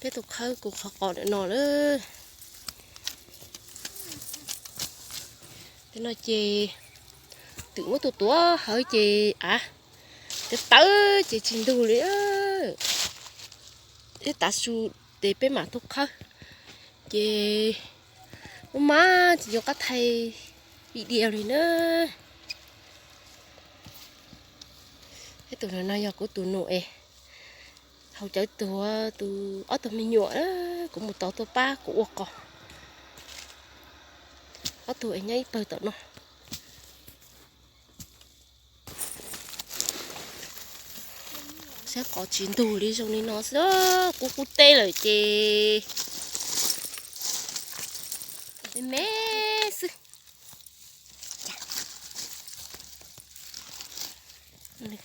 Peb tus khawb kuv qhov qos ntawm no lawm. Tej no ces twm muab tus tuav hawv ces av tawv tawv ces tsis ntug li. Ib tav su ces peb mam tuaj khawb ces ub mas tsis nco qab thaij video li na. Ib tus no yog kuv tus nus es haus cawv tuag tus ob tug me nyuam, kuv mus tos tuaj pab kuv ua qos. Ob tug es nyob ib pawg tom no. Saib qos tsis ntug li zoo li no xwb, kub kub teb lawm ces me me xwb.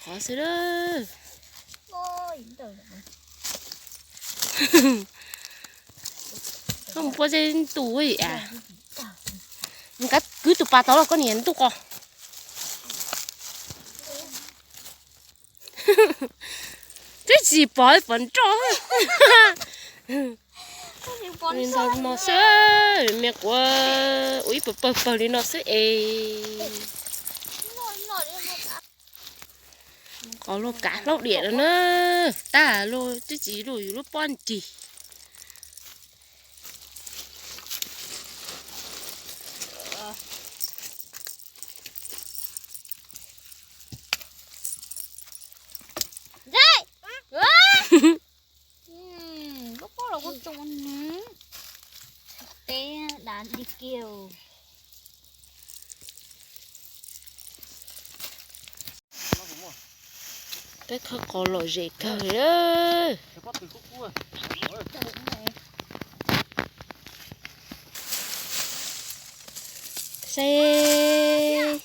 Qos xwb a. Koj mus puab zeb ntuj a. Koj kwv tus pas tod los koj niam ntuj qos. Twb tsis pom pom nroj. Li ntawd no xwb, me quav ua ib pawg pawg pawg li no xwb es. Qos luag kav hlaub diam no na, tag luag twb tsis luj yus lub pob nrig. Lub pob los kuv tso nws. Teb dav dig kiag. Peb khawb qos lom zem kawg li. Saib,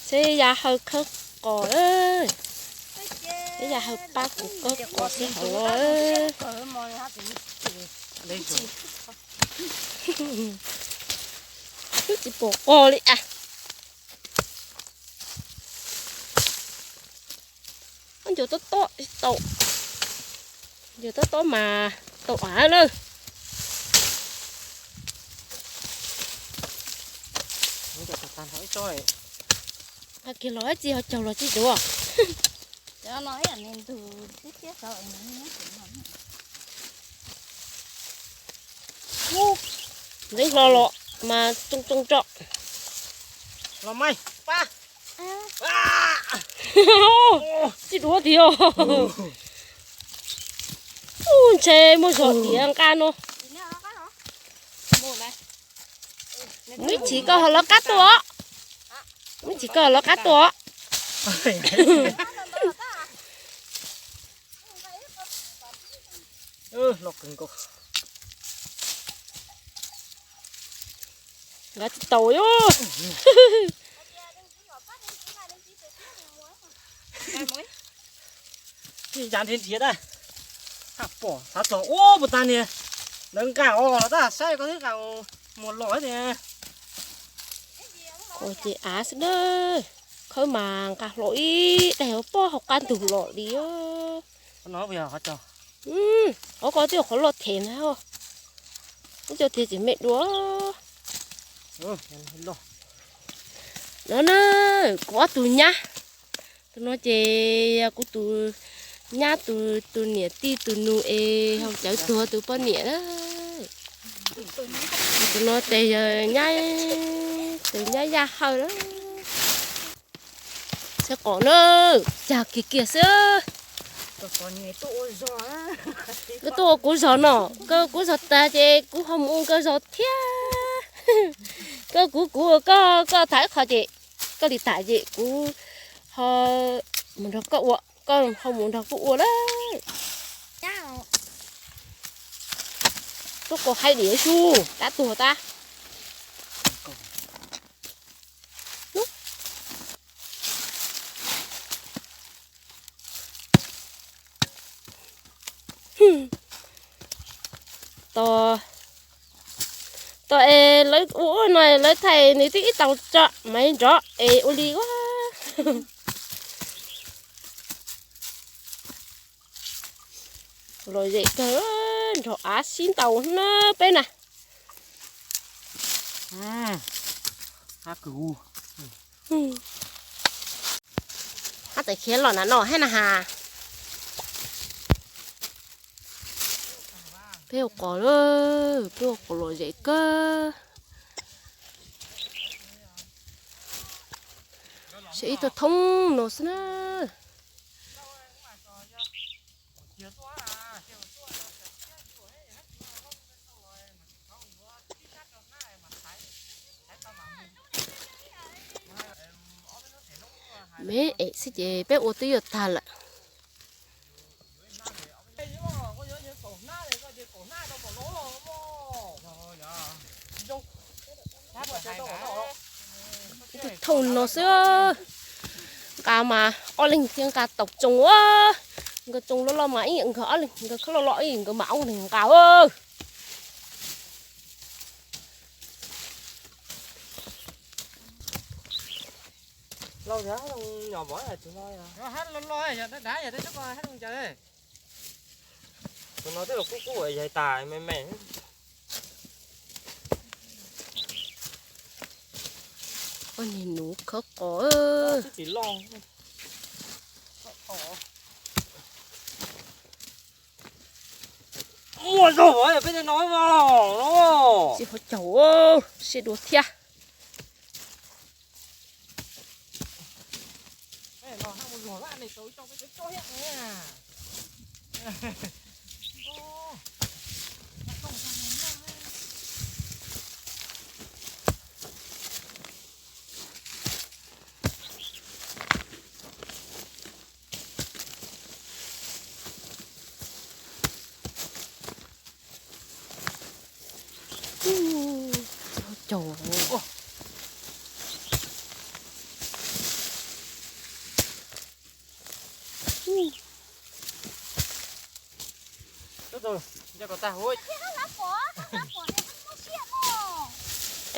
saib ya hawj khawb qos, saib ya hawj pab kuv khawb qos seb hauv los. Twb tsis pom qos li a. Ncuav tob tob tau, ncuav tob tob mas tau av lawm. Kiag los tsis ho caug los tsis duav. Ntxeev hlo los mas tsoo tsoo tso. Los mas pab. Tsis duav tiag. Ub, ntshe muaj zog tiav nqa no. Muaj ib chim koj ho lawv qab tuaj os. Muaj ib chim koj ho lawv qab tuaj os. Nkawd tsis tau os. Yav nrhiav nrhiav tas, pom xav txog ub puas tas niag lawv nqa os los tas saib koj twb nqa muag los tias. Qos ces av xwb na, khawb mas nqa hlo ib daim pob hauv qab ntug los li. Qhov ko twb yog qhov loj them ntag, ib co tiag tsis me dua. No na, kuv ob tug nyab, tus no ces yog kuv tus nyab tus niam tij tus nus es haus cawv tuag tus poj niam na. Tus no ces yog nyab, tus nyab Yaj Hawj na. Saib qos na, cag kiag kiag xwb. Koj tuaj ua kuv zog no, koj ua kuv zog tas ces kuv ho mus ua koj zog thiab. Koj kuv kuv ua koj, koj tham ib qho ces koj li tham ces kuv ho mus nrog koj ua, koj ho mus nrog kuv ua lawm. Tuaj qos haib diam su, tab tuag tab. Tos, tos es lawv ua ua no lawv thaij nws twb ib tau tso mas nrov es ua li ua. Los zem kawg, nrog av sib ntaus na peb na. Hab tais khiav los na no hab na has. Peb ua qos lawm, peb ua qos los zem kawg. Saib ib tug thoob no xwb na. Me es xwb ces peb ua twb yuav tag lawm. Ib tug thoob no xwb. Nqa mas ob leeg thiaj nqa tau tsoo ua. Nkawd tsoo loj loj mas ib nkawd ob leeg, nkawd khab loj loj ib nkawd mas ob leeg nqa. Tus no twb los kub kub yaig tas me me. Ua niag nuv khawb qos. Muaj zog peb no. Tsis hov caum siab dua thiab. Caum.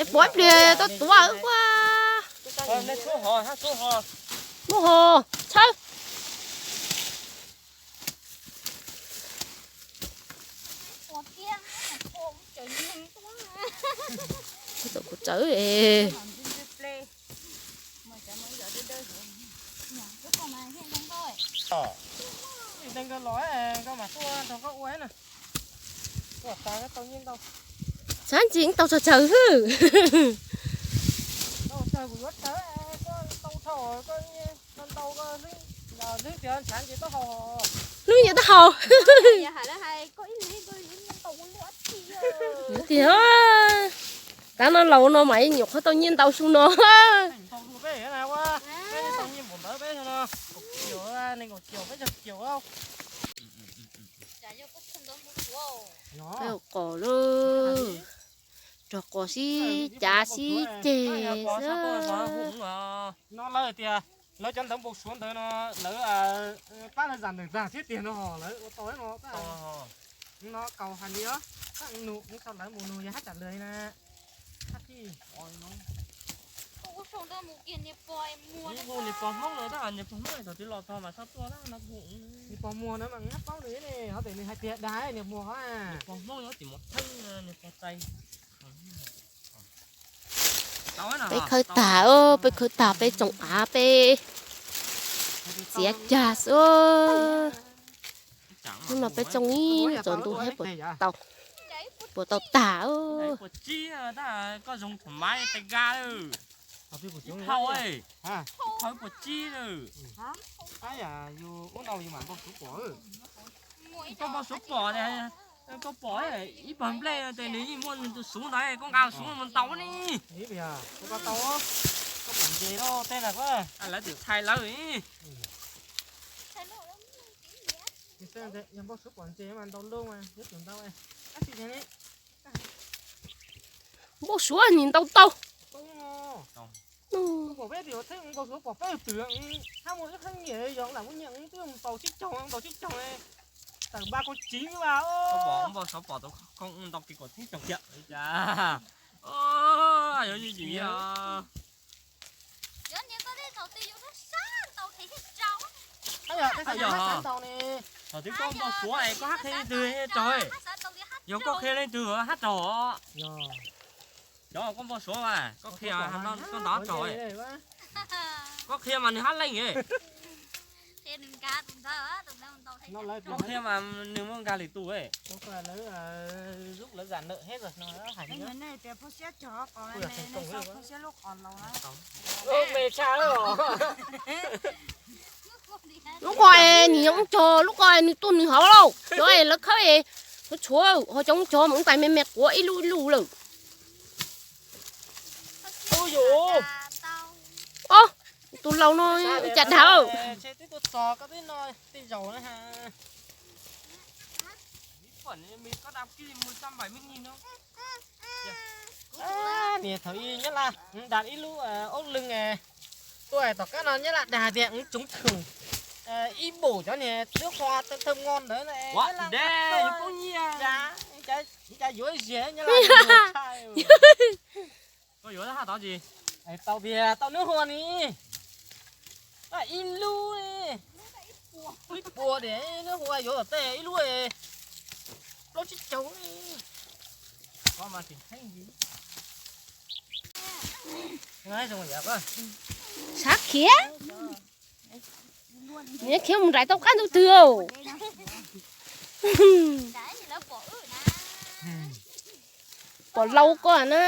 Es puav pliag tau tuav ua. Muab ho tshawb. Tau kuv tsawv es. Xav ntsis tau tsaug tsaug hwb. Hlwb ces taub hau. Tiag, tav no laus no mas nyuam qhuav tau nyiaj ntau su no. Peb ua qos lawm, rog qos sib cav sib ceg xwb. No lawv tias lawv cov ntawv npau suav ntawd no lawv pab lawv zam ntawm tag thiab tiag no, lawv ua tau no. No kaus hais li os, koj nug sau lawv mus nug yog hab tsam lawv na. Hab tij, mus niam pog Hmoob na, tab niam pog Hmoob thaum twg los txog mas txhob tuaj na no. Niam pog muag na mas nab paub nws ne, ho tias nws hais tias dag niam muag ho. Niam pog Hmoob yuav tim mus theeb niam pog txais. Peb khawb tag, peb khawb tag peb tsoo av peb txiav cag xwb. Hnub no peb tsoo ib tsaus ntuj thiab puas tau, puas tau tag. Koj zoo thaum maiv teg ga lawm. Ib phau, ib phau puas tsib lawm. Koj npau suav pom, koj pom ib pawg nplej ces nws yeej muaj nws tus xuv ntawd, koj nqa xuv mus ntaus ni. Lawv twb txhais lawv. Yog npau suav pom ntses mas ntaus loo mas yuav tsum ntaus. Npau suav nim ntaus tau. Peb pom peb twb pom peb twb hab muaj ib qhab nyiam yog lam muaj nyiam twb ntaus tsib caug ntaus tsib caug tawm npa kaum tsib mas. Npau suav pom tau koj ntaus kiag kaum tsib caug kiag. Yog yim yim. Yog, yog, yog ntaus ne. Thaum twg koj npau suav es koj hab qhia leej twg raug. Yog koj qhia leej twg hab raug. Cov koj npau suav mas koj qhia koj ntaus raug. Koj qhia mas nws hab leej. Koj qhia mas nws muaj nkag lwm tus. Lub ko es nws yog ub cog, lub ko es nws tuaj nws hauv lauj. Cov es lawv khawb es tshuav, ho cov ub cog mas ub tais me me quav ib lub ib lub lawm. Tus laus no cas dav. Niam thaum ub Nyab Laj dag ib lub ub lwg tuaj tom qab no Nyab Laj dag tias ub tsoov khwm ib npum cov niag twb hua thawj ngo ntawd. Cas yuav ziag Nyab Laj. Koj yuav hab tod tsis? Tau tias tau nub hua ni, ib lub, ib puas diam, nub hua yuav tom tej ib lub plaub tsib caug. Sab khiav, khiav mus nraim tau qab ntuj twg. Pom laus ko na,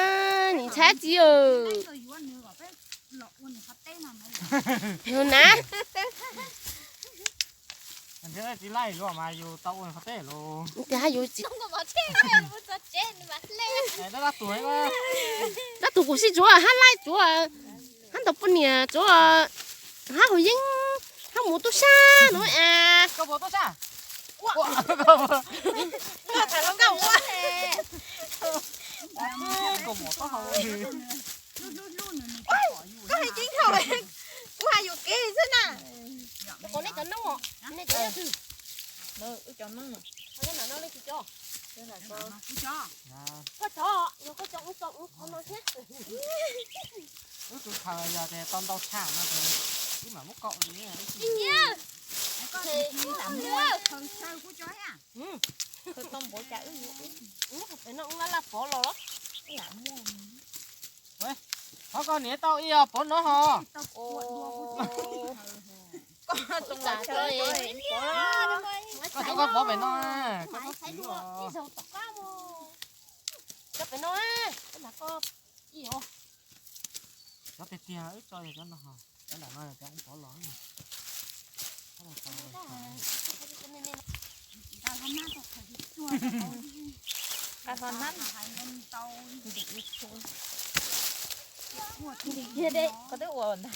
nim ntxhab txiv. Yog na. Tias hab yus txiv, tab tus kuv sib tsuav hab laij tsuav, hab ntaus poj niam tsuav, hab haus yeeb, hab mus tub sab no. Koj hais ceeb thaum kuv hais yuam kev xwb na. Qhov nej cov noob, nej cov twg? Cov no leej twg cov? Koj cov, yog koj cov ub tso ub qhov no thiab. Wb kuv khaws yog tias tau ntau tshaj no ces wb mam muab kaum li. Khaws tau npaum cas wb yuav ub. Pem no ub laj laj pov los los. Qhov koj niam tau ib os pov no ho. Koj cov koj pov pem no, koj txhob txwv os. Cov pem no, koj ib os. Cov tiag tiag wb tso yog cov no ho, cov nram no yog cov ub pov los. Ntim kiag de, koj twb ua ntag.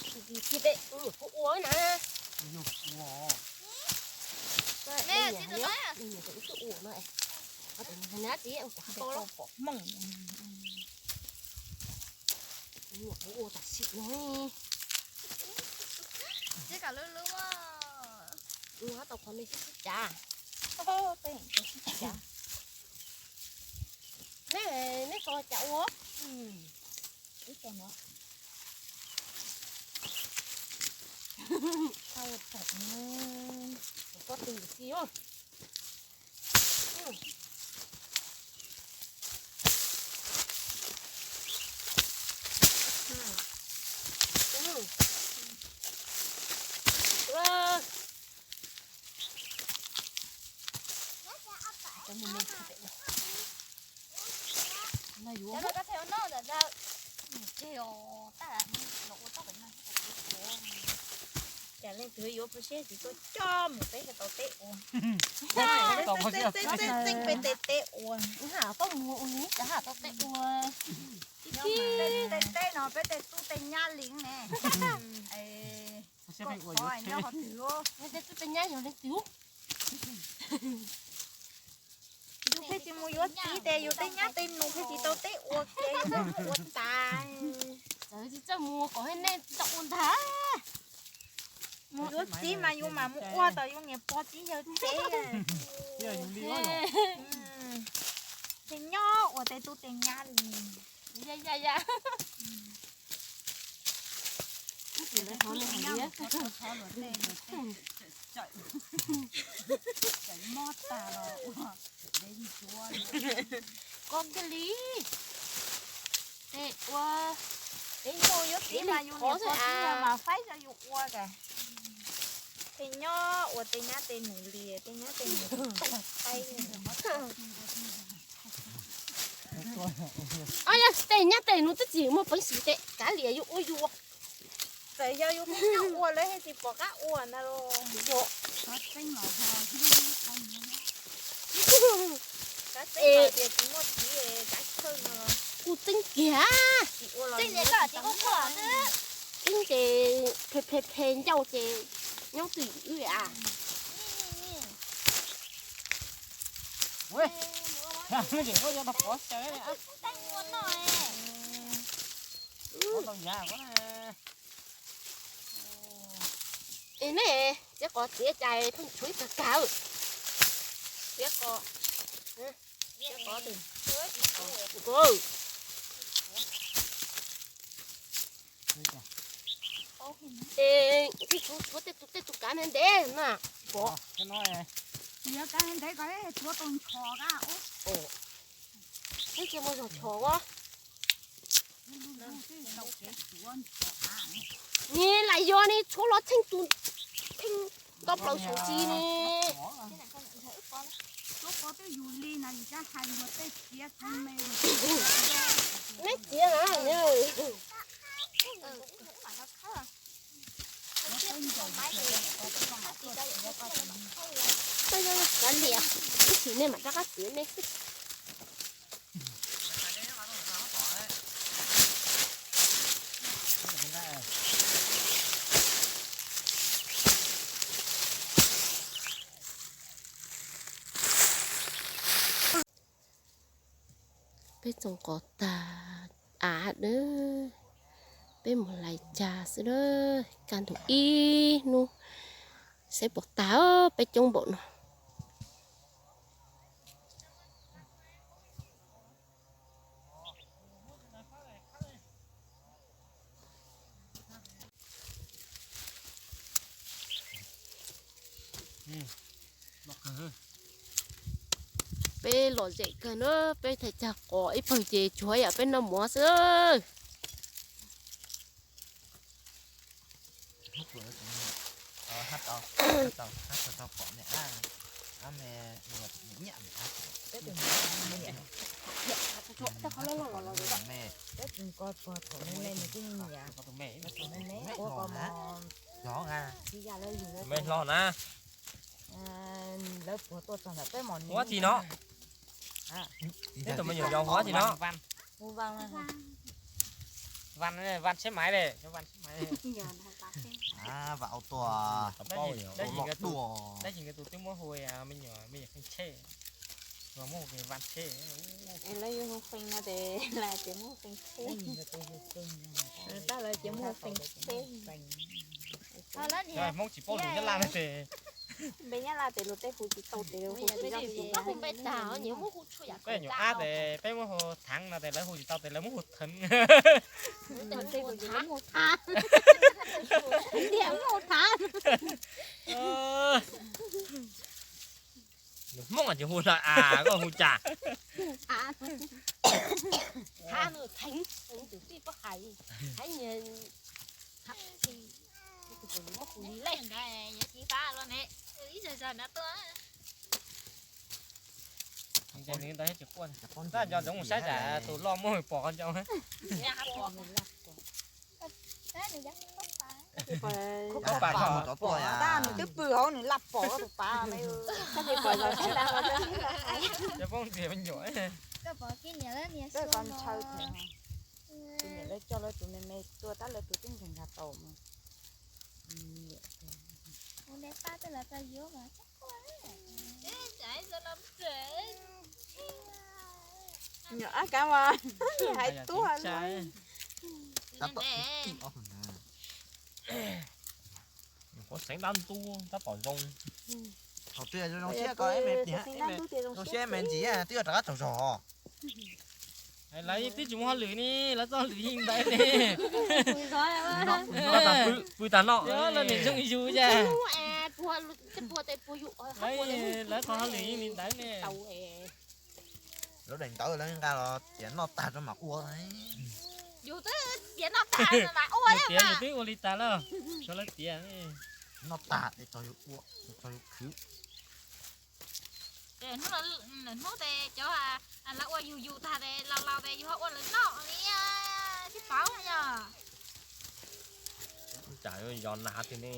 Ntim kiag de, kuv ua na. Ntim kiag de, ua no. Kuv ua tam sim no. Ua tau qhov me sib sib cav. Neb, neb tso cas ua? Koj twg xi. Cas leej twg yuav pov siab tsis tuaj coj mus peb tau teb ua. Txeeb peb tau teb ua. Tau mus ua li cas haj tau teb ua. Tej teb no peb tej tub tej nyab li ne. Nyob qhov twg, tej tub tej nyab yog leej twg? Yus pheej tsis mus yuav txiv ces yus tej nyab tej nus pheej tsis tau teb ua ces yus ua tas. Txawm tsis txawj mus kom nej tsis tau ua ntag. Mus yuav txiv mas yus mam mus ua tom yus niam pog txiv yawg tsev. Ces nyob ua tej tub tej nyab li. Ya ya ya. Koj kiag li. Tej ua, tej nyuj yuav txiv mas yus niam pog txiv yawg mas faib rau yus ua tas. Tej nyob ua tej nyab tej nus li, tej nyab tej nus faib. Ob, yog tej nyab tej nus twb tsis muaj peev xwm ces kav liam yus ua yus. Txawm yog yus kuj nyob ua lawv thiaj tsis pom qab ua ntag los. Yog. Kav txeeb los tias tsis muaj txiv, kav chawj no. Kuj txeeb kiag. Txeeb ces phe phe phe ncauj ces nyob twj ywm wb a. Es nej txiav qos txiav cas pheej tshuav ib tag kawg. Txiav qos, txiav qos. Es tshuav, tshuav tej tus, tej tus kav ntev ntev na. Pom. Yuav kav ntev ntev kom tshuav tau nchos. Twb tsis muaj zog nchos ua. Ni lam yog ni tshuav los tsheej tus, tsheej tau plaws saum tsis ni. Neb txiav na. Kav liam, ib chim nej mam rov qab txiav nej xwb. Peb txoos qos tag av dawb, peb mus lais cas xwb dawb, kaj ntug ib hnub, saib puas tag, peb coob npaum no. Peb lom zem kawg na, peb thaij cag qos ib pawg ces tsuas yam peb noj mov xwb. Me hlo na. Huab tsi no? Peb tus me nyuam yaus huab tsi no? Hu Vaj, Vaj tsheb maiv le, Vaj tsheb maiv. Tab sis nkawd tus twb muab hu me nyuam, me nyuam Feej tsheb, muab hu Vaj tsheb. Lawv yuav hu Feej no ces lawv tias muab hu Feej tsheb. Tab lawv tias muab hu Feej tsheb. Hmoob tsis paub lus Nyab Laj no ces, npe Nyab Laj ces luag tej hu tsis tau ces hu tsis tau. Peb nyuam ab ces peb muab hu Thav no ces lawv hu tsis tau ces lawv muab hu Theev. Hmoob ces hu no a, koj hu cas? Thav no Theev, Theev tus tij pab hais, hais muab hu li lej. Tab nco ntawd tsis quaj, tab nco ntawd mus saib tsam tus loj muab pom qhov ncau. Nws twb pw hauv nws laj pom tus pav. Cov phooj ywg me nyuam, tus niam lawv coj lawv tus me me tuaj tab lawv tus twb nkees nkag tau mas. Nyuam ab kav mas hais tuaj. Qhuav xeev dab ntub tab tom zoo. Thaum twg zoo siab ko, zoo siab me ntsis twb yuav rov qab tsaug zog. Lawv yeej twb tsis muaj hauj lwm ne, lawv txoj hauj lwm yeej ntawd ne. Pw tas no, lawv niam zoo yus cas. Lawv txoj hauj lwm yeej li ntawd ne. Lub daim ntawv lawv nqa los tias noj tag rau mam ua. Yus twb tias noj tag mas ua, tias yus twb ua li tas lawm, suav lawv tias noj tag es tso yus ua, tso yus khwv. Hnub tes cov lawv ua yus yus tag tes laus laus tes yus ho ua lawv noj li, tsis paub yog. Cas yog nas tiag ne.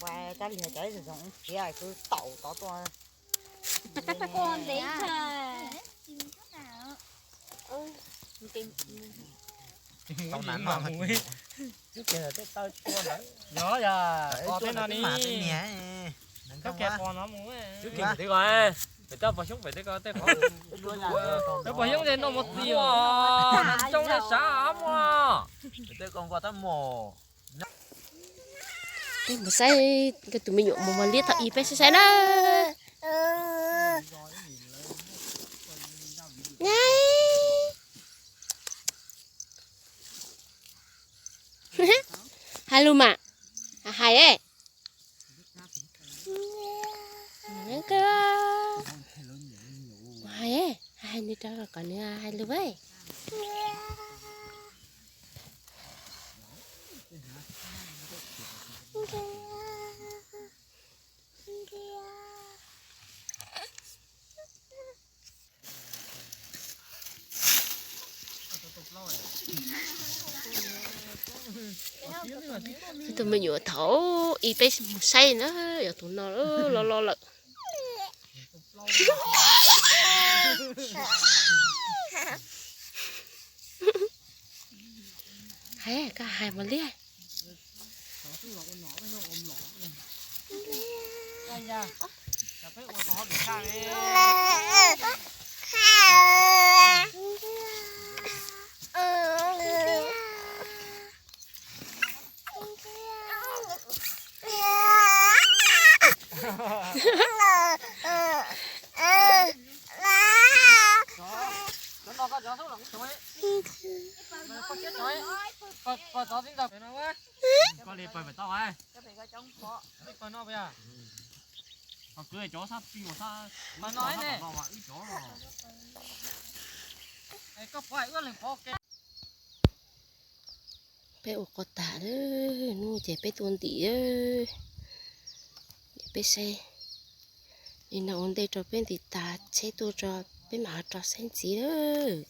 Ua kab liag cov zoo txiav kwv taum tod tuaj. Tau nas no. Yog yog, pos tej no ni. Kab kiag pos no mus. Pem tej pos xyoob pem tej ko tej qhov. Tej pos xyoob tej noj mov txi os, coob tej sav muaj. Peb mus saib nkawd tus me nyuam mus mos liab thaum ub peb saib saib na. Hais lus mas, hais, hais, hais nws rau kom nws hais lus. Tus me nyuam thaum ub peb mus saib na, yog tus no los los lawm. Hais, koj hais mos liab. Koj li pawg pem tau, pawg no, qhov kwv cov sab pis ua sab, pawg no ne. Koj pov ua leej pov ke. Peb ua qos tas lawm, hnub ces peb tua ntim, ces peb saib li no ua ntej rau peb ntim tas tsheb tuaj tso, peb mam ho rov saib ntxiv lawm.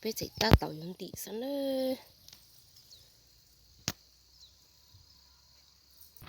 Peb tseem tab tom yuav ntim xwb nawb.